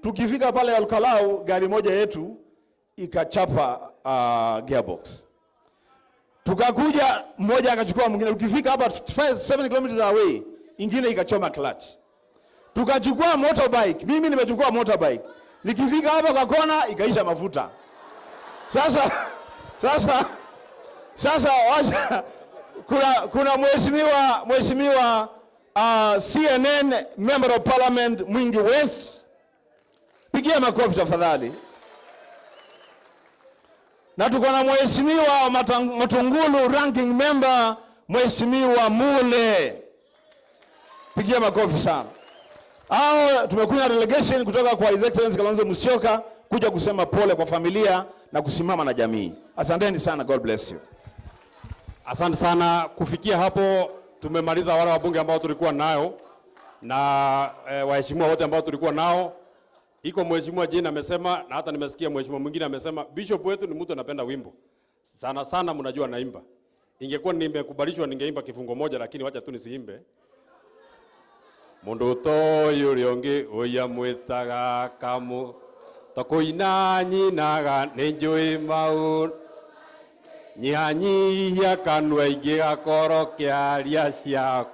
Tukifika pale Ol Kalou, gari moja yetu ikachapa gearbox. Tukakuja, mmoja akachukua mwingine. Ukifika hapa 7 kilometers away, ingine ikachoma clutch. Tukachukua motorbike, mimi nimechukua motorbike. Nikifika hapa kwa kona, ikaisha mafuta. Sasa wacha, kuna mheshimiwa CNN Member of Parliament, Mwingi West, pigia makofi tafadhali. Na tuko na mheshimiwa Matungulu ranking member, Mheshimiwa Mule, pigia makofi sana. Hao tumekuja na delegation kutoka kwa His Excellency Kalonzo Musyoka kuja kusema pole kwa familia na kusimama na jamii. Asanteni sana, God bless you. Asante sana. Kufikia hapo tumemaliza wale wabunge ambao tulikuwa nayo na waheshimiwa wote ambao tulikuwa nao. Iko mheshimiwa Jane amesema, na hata nimesikia mheshimiwa mwingine amesema bishop wetu ni mtu anapenda wimbo sana sana, mnajua naimba. Ingekuwa nimekubalishwa ningeimba kifungo moja, lakini wacha tu nisiimbe. Mundu toyu uria ungi uya mwitaga kamu tokuina nyinaga nĩ njũĩ maũndũ nyihanyihia kanua ingĩgakorwo kĩaria ciaku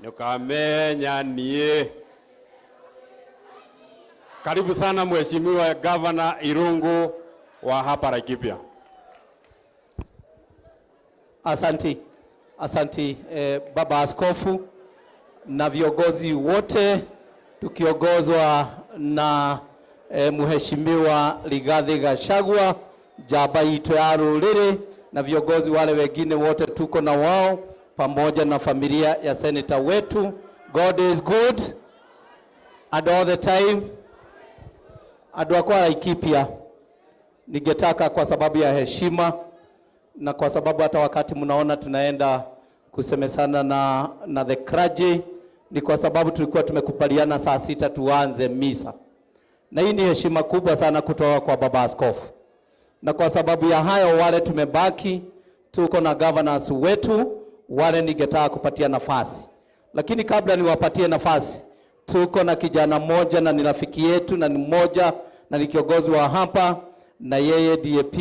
nĩũkamenya niĩ. Karibu sana Mheshimiwa Governor Irungu wa hapa Laikipia. Asanti, asanti Baba Askofu na viongozi wote tukiongozwa na Mheshimiwa Rigathi Gachagua, njamba itũ ya rũrĩrĩ, na viongozi wale wengine wote tuko na wao pamoja na familia ya senator wetu. God is good and all the time. Andũ akwa Laikipia, ningetaka kwa sababu ya heshima na kwa sababu hata wakati mnaona tunaenda kusemesana na the clergy ni kwa sababu tulikuwa tumekubaliana saa 6 tuanze misa, na hii ni heshima kubwa sana kutoka kwa baba askofu. Na kwa sababu ya hayo, wale tumebaki, tuko na governors wetu wale ningetaka kupatia nafasi, lakini kabla niwapatie nafasi, tuko na kijana mmoja na ni rafiki yetu na ni mmoja na ni kiongozi wa hapa, na yeye ndiye pia